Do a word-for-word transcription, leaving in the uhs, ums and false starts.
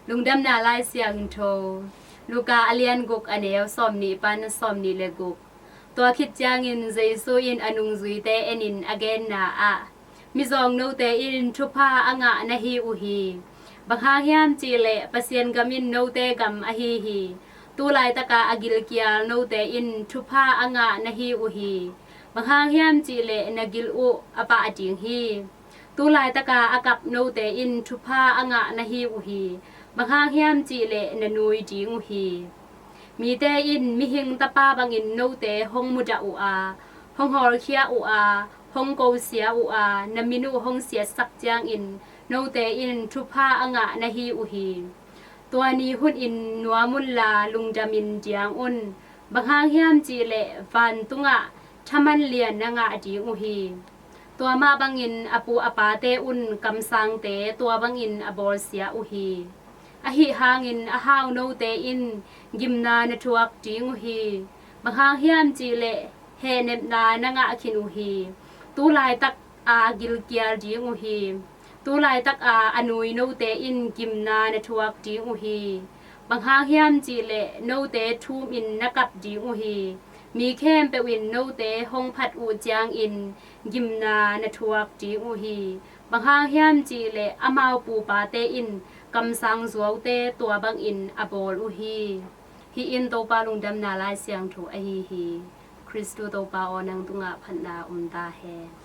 Lungdamna Lai Siangtho, Luka a lian guk, a neu sawmnih pan sawmnih le guk. Tua khit ciangin Jesu in a nungzuite enin a genna ah, "Mizawng note in thupha a ngah na hi uh hi. Bang hang hiam cihleh Pasian gam in note gam ahi hi. Tu laitaka a gilkial note in thupha a ngah na hi uh hi. Bang hang hiam cihleh na gil uh a pah ding hi. Tu laitaka a kap note in thupha a ngah na hi uh hi. Bang hang hiam cihleh na nui ding uh hi. Mite in Mihing Tapa bangin note hong mudah uh a, hong hawlkhia uh a, hong kosia uh a, na min uh hong siatsak ciangin note in thupha a ngah na hi uh hi. Tua ni hunin nuam unla lungdamin diang un. Bang hang hiam cihleh vantungah thaman lian na ngah ding uh hi. Tua mah bangin a pu a pate un kamsangte tua bangin a bawlsia uh hi. Ahi hangin a hau note in gimna na thuak ding uh hi. Bang hang hiam cihleh hehnepna na ngah khin uh hi. Tu laitak a gilkial ding uh hi. Tu laitak a a nui note in gimna na thuak ding uh hi. Bang hang hiam cihleh note thumin na kap ding uh hi. Mi khempeuh in note hong phat uh ciangin gimna na thuak ding uh hi. Bang hang hiam cihleh amau pupate in kamsang zuaute tua bangin a bawl uh hi." Hih in Topa Lungdamna Lai Siangtho ahi hi. Khristu Topa aw, nang tungah phatna om ta hen.